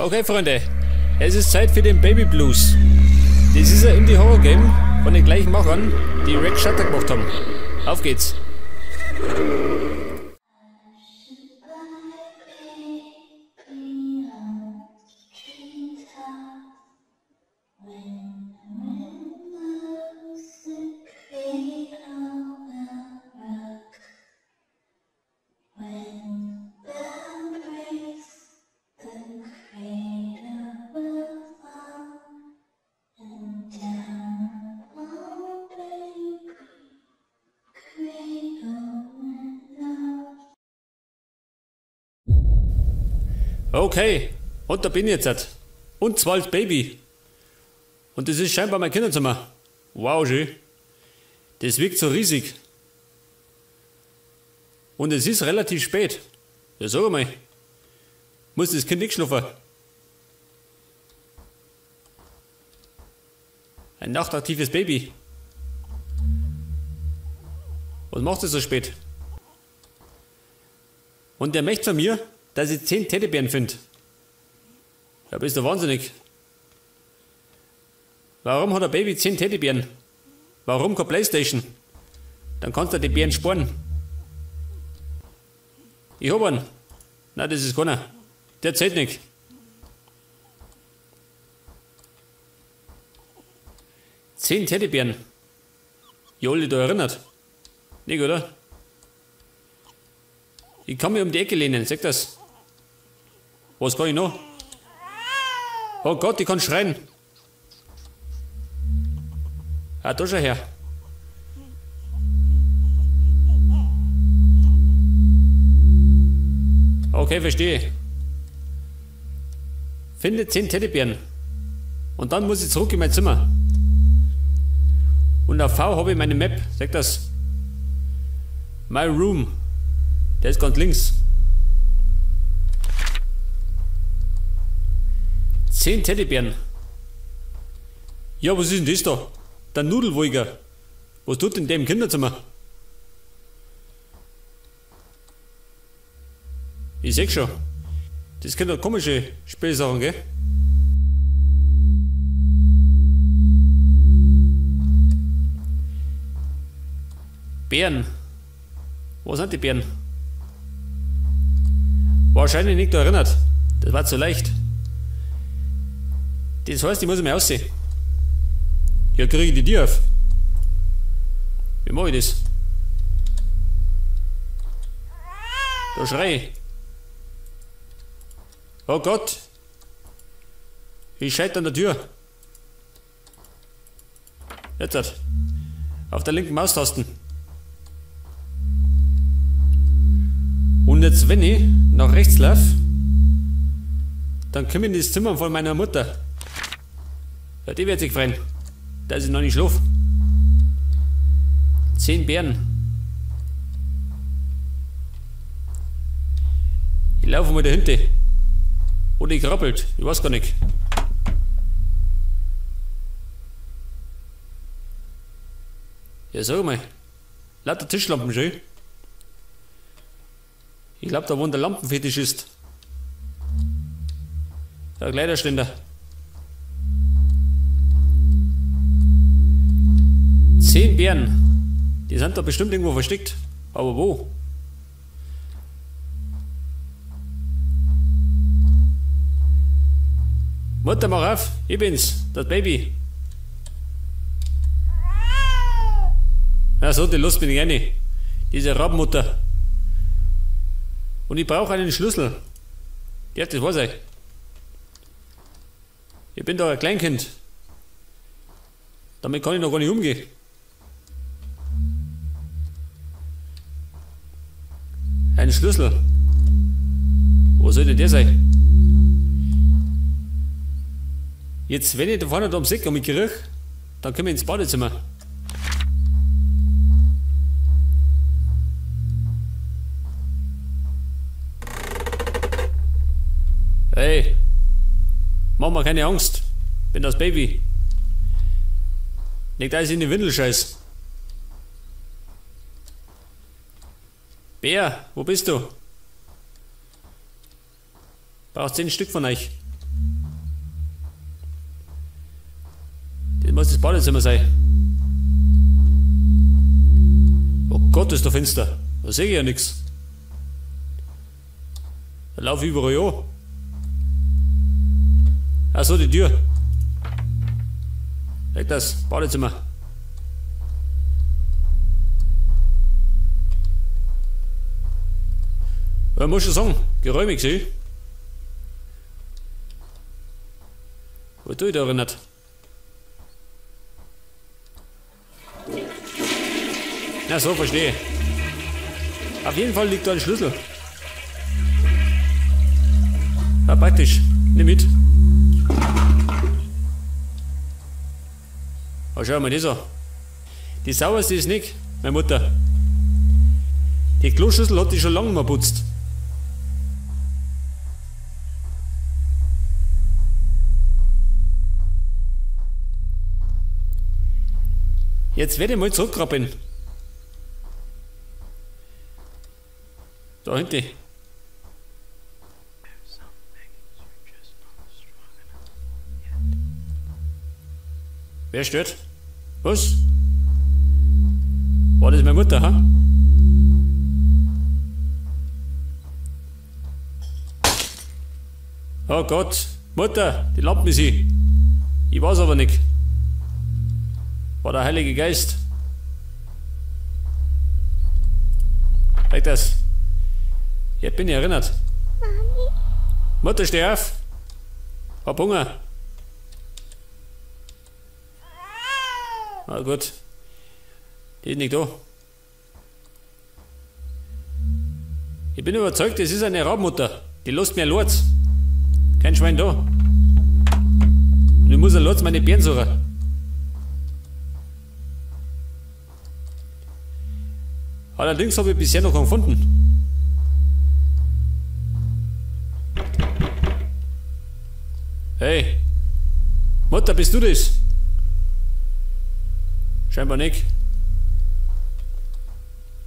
Okay, Freunde, es ist Zeit für den Baby Blues. Das ist ein Indie-Horror-Game von den gleichen Machern, die Red Shutter gemacht haben. Auf geht's! Okay, und da bin ich jetzt. Und zwar als Baby. Und das ist scheinbar mein Kinderzimmer. Wow, schön. Das wirkt so riesig. Und es ist relativ spät. Ja, sag mal. Muss das Kind nicht schlafen? Ein nachtaktives Baby. Was macht es so spät? Und der möchte von mir, dass ich 10 Teddybären finde. Ja, bist du wahnsinnig. Warum hat ein Baby 10 Teddybären? Warum keine Playstation? Dann kannst du die Bären sparen. Ich hab einen. Nein, das ist keiner. Der zählt nicht. 10 Teddybären. Jolli, da erinnert. Nicht, oder? Ich kann mich um die Ecke lehnen, sag das. Was kann ich noch? Oh Gott, ich kann schreien. Ah, da schau her. Okay, verstehe. Finde 10 Teddybären. Und dann muss ich zurück in mein Zimmer. Und auf V habe ich meine Map, sag das. My Room. Der ist ganz links. 10 Teddybären. Ja, was ist denn das da? Der Nudelwolger. Was tut denn der im Kinderzimmer? Ich seh schon. Das sind doch komische Spielsachen, gell? Bären. Wo sind die Bären? Wahrscheinlich nicht erinnert. Das war zu leicht. Das heißt, ich muss mir aussehen. Ja, kriege ich die Tür auf. Wie mache ich das? Da schrei ich. Oh Gott. Ich scheitere an der Tür. Jetzt halt. Auf der linken Maustasten. Und jetzt, wenn ich nach rechts laufe, dann komme ich in das Zimmer von meiner Mutter. Ja, die wird sich freuen, dass ich noch nicht schlafe. 10 Bären. Ich laufe mal dahinter. Oder ich krabbelt, ich weiß gar nicht. Ja, sag mal. Lauter Tischlampen, schön. Ich glaube, da wohnt der Lampenfetischist. Der Kleiderständer. 10 Bären. Die sind da bestimmt irgendwo versteckt. Aber wo? Mutter, mach auf! Ich bin's, das Baby. Ja, so, die Lust bin ich eine. Diese Rabenmutter. Und ich brauche einen Schlüssel. Ja, das weiß ich. Ich bin doch ein Kleinkind. Damit kann ich noch gar nicht umgehen. Ein Schlüssel. Wo soll denn der sein? Jetzt, wenn ich da vorne da ums Eck mich kriege, dann komme ich ins Badezimmer. Hey, mach mal keine Angst. Bin das Baby. Nicht alles in die Windel scheiß. Bär, wo bist du? Braucht 10 Stück von euch. muss das Badezimmer sein. Oh Gott, ist da finster. Da sehe ich ja nichts. Da laufe ich überall an. Ach so, die Tür. Weg das, Badezimmer. Ja, muss schon sagen, geräumig sehe ich. Was tue ich da erinnert? Na so, verstehe. Auf jeden Fall liegt da ein Schlüssel. Ja, praktisch. Nimm mit. Oh, schau mal das an. Die sauerste ist nicht, meine Mutter. Die Kloschüssel hat die schon lange mal putzt. Jetzt werde ich mal zurückkrabbeln. Da hinten. Wer stört? Was? War das meine Mutter, ha? Oh Gott, Mutter, die Lampen ist sie. Ich weiß aber nicht. War der Heilige Geist. Halt das. Jetzt bin ich erinnert. Mami. Mutter, steh auf. Hab Hunger. Na gut. Die ist nicht da. Ich bin überzeugt, es ist eine Raubmutter. Die lässt mir Lords. Kein Schwein da. Und ich muss Lords meine Bären suchen. Allerdings habe ich bisher noch keinen gefunden. Hey, Mutter, bist du das? Scheinbar nicht.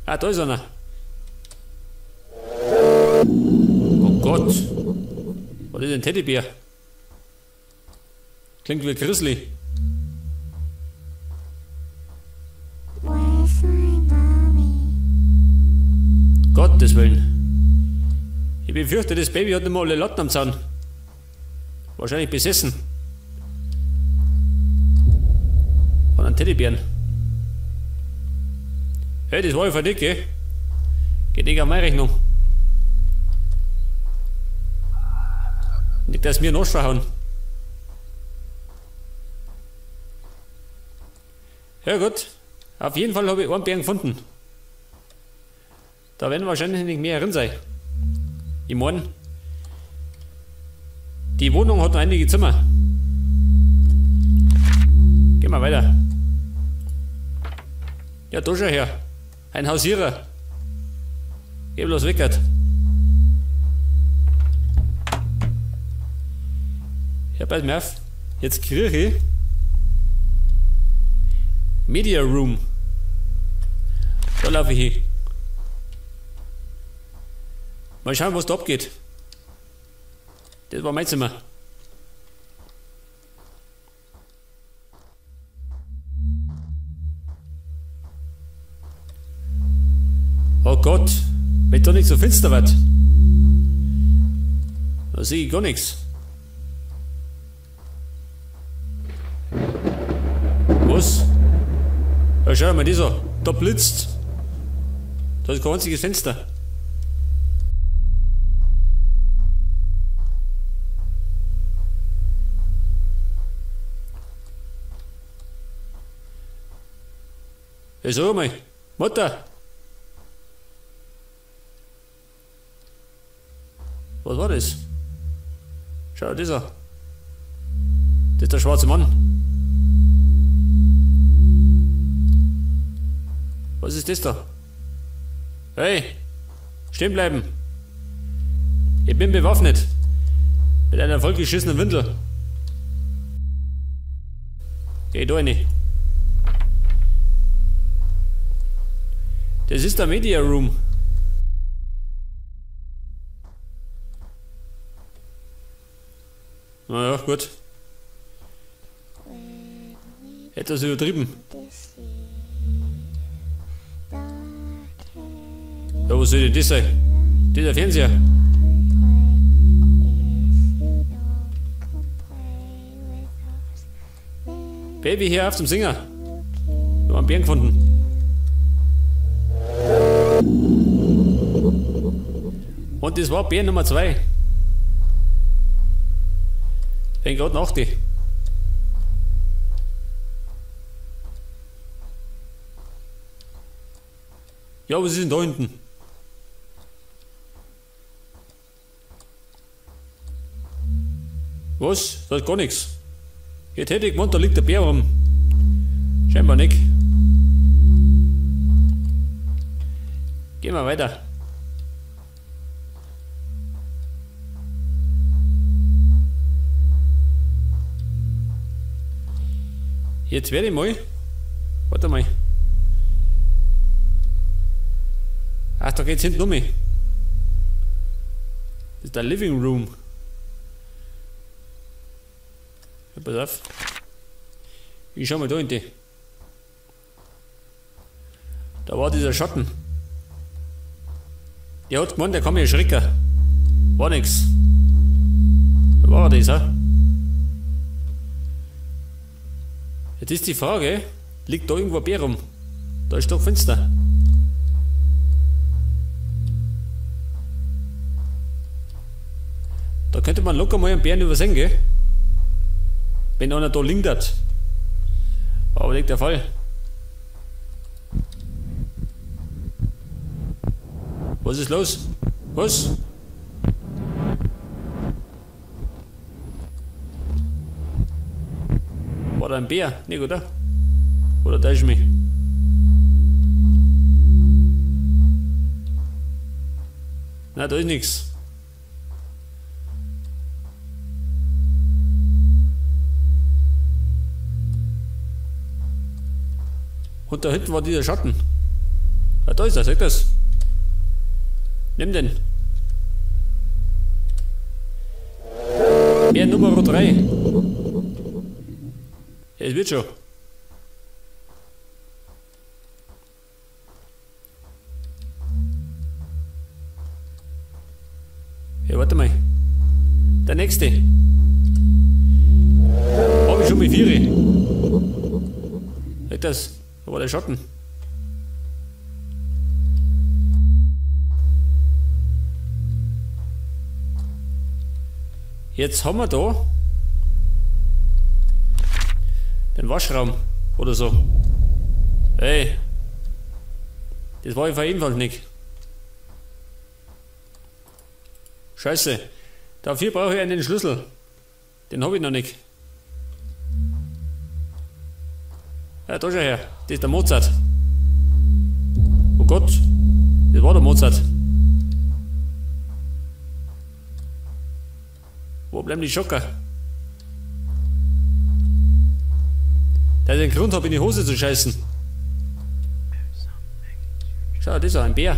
Ah, da ist einer. Oh Gott. Was ist ein Teddybär? Klingt wie Grizzly. Where's my mommy? Gottes Willen. Ich befürchte, das Baby hat nicht mehr alle Latten am Zaun. Wahrscheinlich besessen. Von einem Teddybären. Hey, das war ja für dich, gell? Geht nicht auf meine Rechnung. Nicht, dass wir noch verhauen. Ja gut. Auf jeden Fall habe ich einen Bären gefunden. Da werden wahrscheinlich nicht mehr drin sein. Ich meine, die Wohnung hat noch einige Zimmer. Gehen wir weiter. Ja, da schau her. Ein Hausierer. Geh bloß weg. Ja, pass mir auf. Jetzt kriege ich Media Room. Da laufe ich hin. Mal schauen, was da abgeht. Das war mein Zimmer. Oh Gott, wenn da nicht so finster wird. Da sehe ich gar nichts. Was? Ja, schau mal, dieser. Da blitzt. Da ist kein einziges Fenster. Ja, sag mal, Mutter! Was war das? Schau dir das an. Das ist der schwarze Mann. Was ist das da? Hey! Stehen bleiben! Ich bin bewaffnet. Mit einer vollgeschissenen Windel. Geh da rein. Das ist der Media Room. Naja, gut. Etwas übertrieben. Ja, was soll denn das sein? Das ist ein Fernseher. Baby, hier auf zum Singer. Wir haben einen Bären gefunden. Und das war Bär Nummer 2. Bin gerade nach die. Ja, was ist denn da hinten? Was? Da ist gar nichts. Jetzt hätte ich gemeint, da liegt der Bär rum. Scheinbar nicht. Gehen wir weiter. Jetzt werde ich mal. Warte mal. Ach, da geht's hinten um mich. Das ist der Living Room. Ja, pass auf. Ich schau mal da hinten. Da war dieser Schatten. Der hat gemeint, der kann mich erschrecken. War nix. Da war das, hä? Jetzt ist die Frage, liegt da irgendwo ein Bär rum? Da ist doch Fenster. Da könnte man locker mal einen Bären übersehen, gell? Wenn einer da liegt hat. War aber nicht der Fall. Was ist los? Was? War da ein Bär? Nicht, oder? Oder täusche ich mich? Nein, da ist nichts. Und da hinten war dieser Schatten. Ja, da ist er, sag das. Nimm den. Bär Nummer 3. Ja, es wird schon. Ja, warte mal. Der nächste. Hab ich schon mit 4. Sag das. Da war der Schatten. Jetzt haben wir da den Waschraum oder so. Ey, das war ich auf jeden Fall nicht. Scheiße, dafür brauche ich einen Schlüssel. Den habe ich noch nicht. Ja, da schau her, das ist der Mozart. Oh Gott, das war der Mozart. Wo bleiben die Schocker? Da ist ein Grund, hab in die Hose zu scheißen. Schau, das ist auch ein Bär.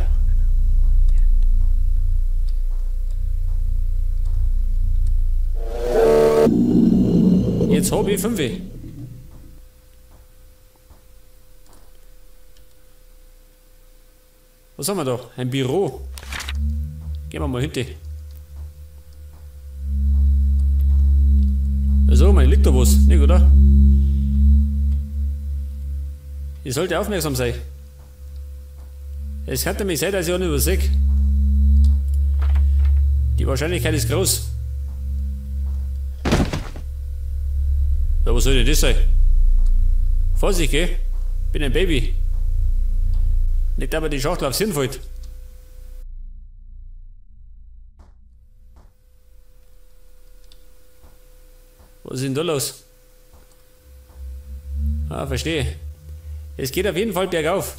Jetzt hab ich 5. Was haben wir da? Ein Büro. Gehen wir mal hinten. So, man, liegt da was, nicht, oder? Ich sollte aufmerksam sein. Es kann nämlich sein, dass ich auch nicht übersehe. Die Wahrscheinlichkeit ist groß. Ja, was soll denn das sein? Vorsicht, gell? Bin ein Baby. Nicht aber die Schachtel aufs Hirn fällt. Was ist denn da los? Ah, verstehe. Es geht auf jeden Fall bergauf.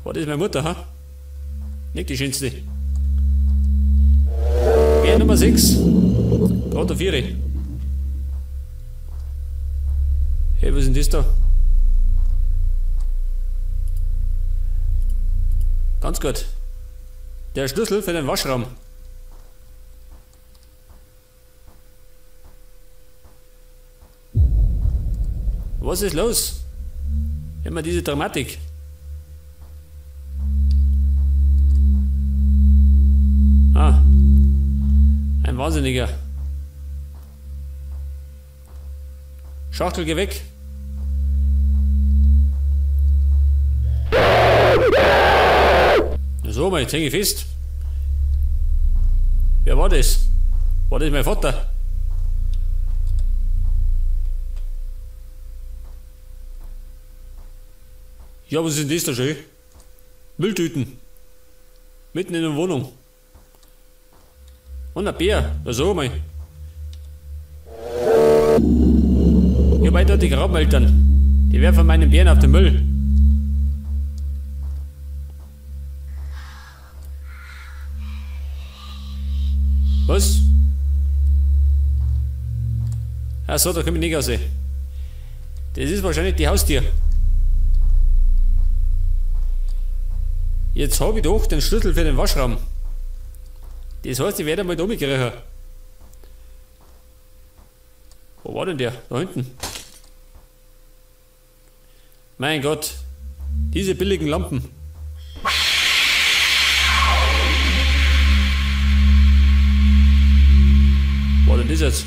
War das meine Mutter, ha? Nicht die schönste. Bär Nummer 6. Gerade 4. Hey, was ist denn das da? Ganz gut. Der Schlüssel für den Waschraum. Was ist los? Immer diese Dramatik. Ah. Ein Wahnsinniger. Schachtel, geh weg. So, mal, jetzt hänge ich fest. Wer war das? War das mein Vater? Ja, was ist denn das da schön? Mülltüten. Mitten in der Wohnung. Und ein Bär. Na so mal. Ich hab eindeutig Rabeneltern. Die werfen meinen Bären auf den Müll. Was? Ach so, da komm ich nicht raus. Das ist wahrscheinlich die Haustür. Jetzt habe ich doch den Schlüssel für den Waschraum. Das heißt, ich werde mal da umkriegen. Wo war denn der? Da hinten. Mein Gott. Diese billigen Lampen. Wo war denn das jetzt?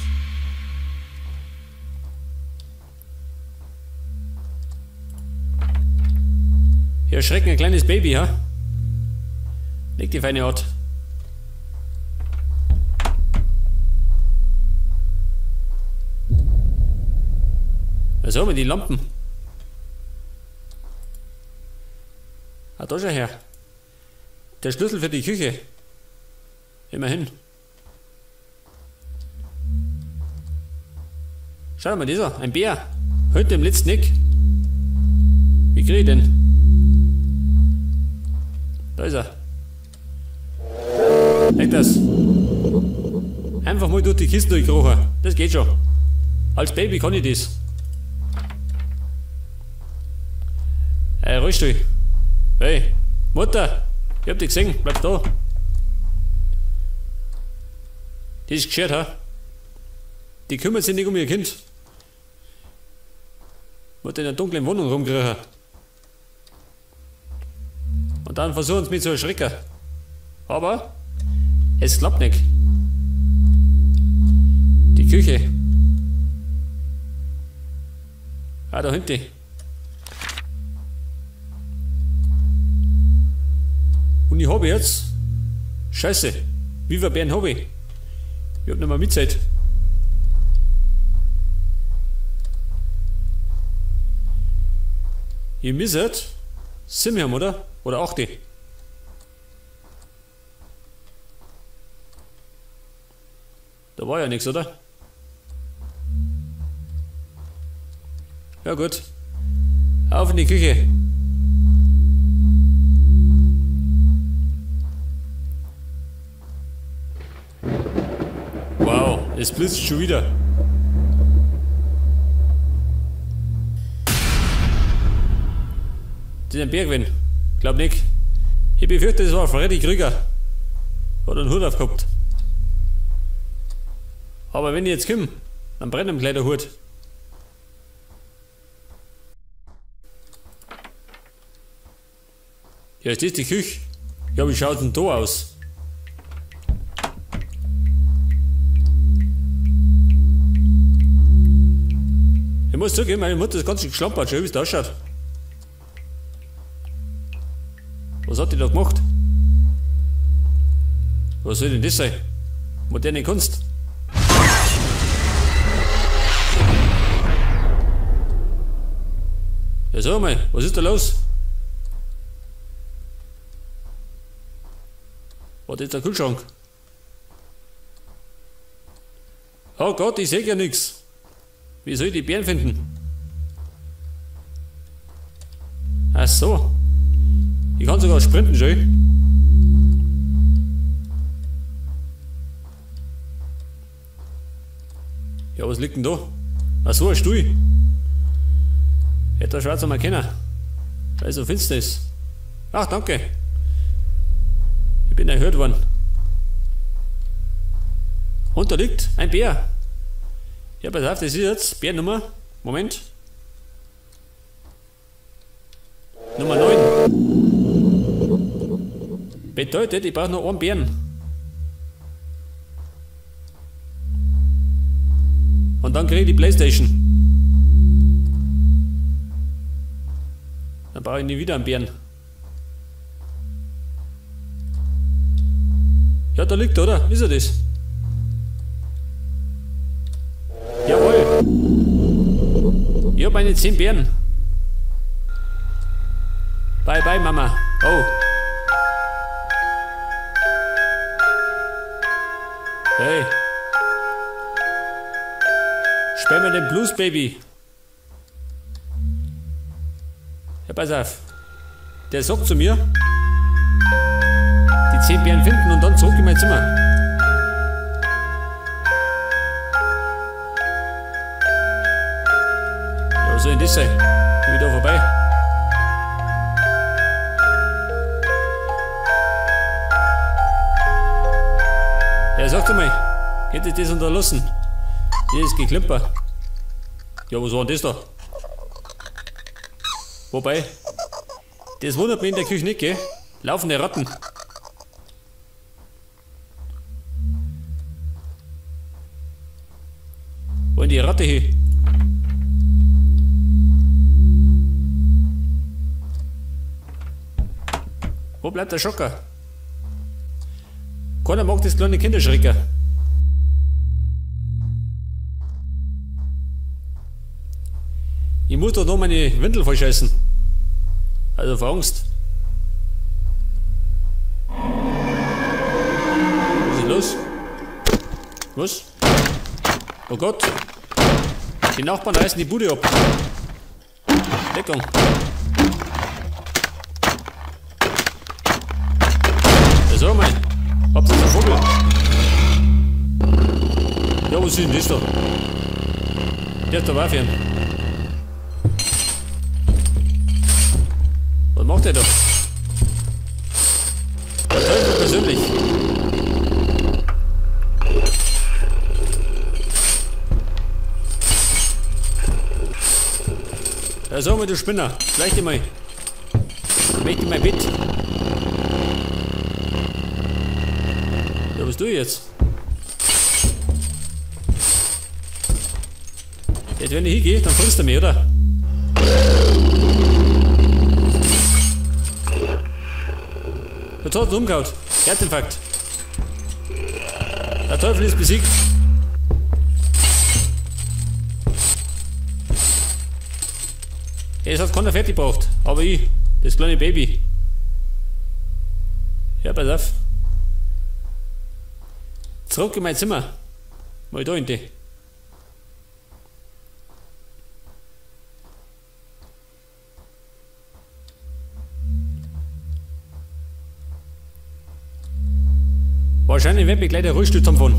Hier erschrecken ein kleines Baby, ha? Leg die feine Art. Was haben wir die Lampen? Ah, da schau her. Der Schlüssel für die Küche. Immerhin. Schau mal, dieser, ein Bär. Heute im letzten Eck. Wie krieg ich den? Da ist er. Leg das. Einfach mal durch die Kiste durchkrochen. Das geht schon. Als Baby kann ich das. Hey, Rollstuhl. Hey, Mutter, ich hab dich gesehen, bleib da. Die ist geschert, ha? Die kümmert sich nicht um ihr Kind. Wird in der dunklen Wohnung rumkriechen. Und dann versuchen sie mich zu erschrecken. Aber es klappt nicht. Die Küche. Ah, da hinten. Und ich habe jetzt. Scheiße. Wie viele Bären habe ich? Ich hab nicht mehr mitzeit. Ihr müsst 7 haben, oder? Oder 8. Da war ja nichts, oder? Ja gut. Auf in die Küche. Wow, es blitzt schon wieder. Das ist ein Bergwin. Glaub nicht. Ich befürchte, das war Freddy Krüger. Hat einen Hut aufgehabt. Aber wenn ich jetzt komme, dann brennt ihm gleich der Hut. Ja, ist das die Küche? Ja, wie schaut denn da aus? Ich muss zugeben, meine Mutter ist ganz schön geschlampert, schön wie es da ausschaut. Was hat die da gemacht? Was soll denn das sein? Moderne Kunst. Ja, sag mal, was ist da los? Was ist der Kühlschrank? Oh Gott, ich seh ja nichts. Wie soll ich die Bären finden? Ach so. Ich kann sogar sprinten, schön. Ja, was liegt denn da? Ach so, ein Stuhl. Hätte der Schwarze mal kennen. Weil es so finster ist. Ach, danke. Ich bin erhört worden. Und da liegt ein Bär. Ja, pass auf, das ist jetzt Bärnummer. Moment. Bedeutet, ich brauche noch einen Bären. Und dann kriege ich die Playstation. Dann brauche ich nie wieder einen Bären. Ja, da liegt er, oder? Ist er das? Jawohl! Ich hab meine 10 Bären. Bye bye, Mama. Oh. Hey. Sperr mir den Blues, Baby. Ja, pass auf. Der sagt zu mir, die 10 Bären finden und dann zurück in mein Zimmer. Ja, was soll denn das sein? Bin ich da vorbei? Ja, sag doch mal, hätte ich das unterlassen? Hier ist Geklimper. Ja, was war denn das da? Wobei, das wundert mich in der Küche nicht, gell? Laufende Ratten. Wo ist die Ratte hin? Wo bleibt der Schocker? Keiner mag das kleine Kinderschrecker. Ich muss doch noch meine Windel vollscheißen. Also vor Angst. Was ist los? Was? Oh Gott! Die Nachbarn reißen die Bude ab. Deckung. Ja, sag mal. Habt ihr einen Vogel? Ja, was ist denn das da? Der ist da aufhören. Was macht der da? Der Teufel persönlich. Ja, sag mal, du Spinner. Schleich dich mal. Ich möchte in mein Bett. Ja, was tue ich jetzt? Jetzt, wenn ich hingehe, dann frisst er mich, oder? Jetzt hat er umgehauen. Herzinfarkt. Der Teufel ist besiegt. Es hat keiner fertig gebraucht, aber ich, das kleine Baby. Ja, pass auf. Zurück in mein Zimmer. Mal da hinten. Wahrscheinlich wird mich gleich der Rollstuhl zusammenfahren.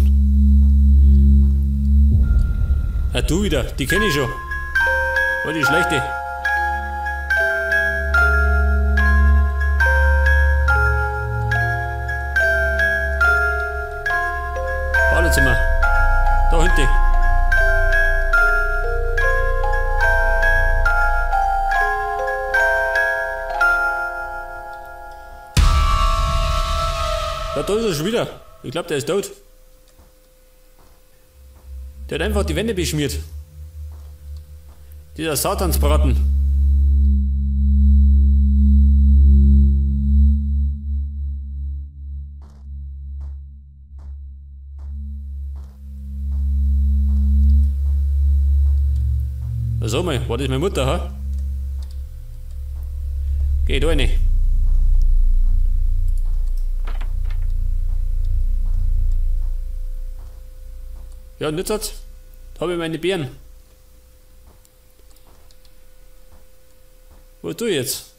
Ja, du wieder, die kenne ich schon. War die schlechte. Badezimmer. Da hinten. Ja, da ist er schon wieder. Ich glaube, der ist tot. Der hat einfach die Wände beschmiert. Dieser Satansbraten. Na sag mal, war das meine Mutter, ha? Geh da rein. Ja, und jetzt habe ich meine Beeren. Was tue ich jetzt?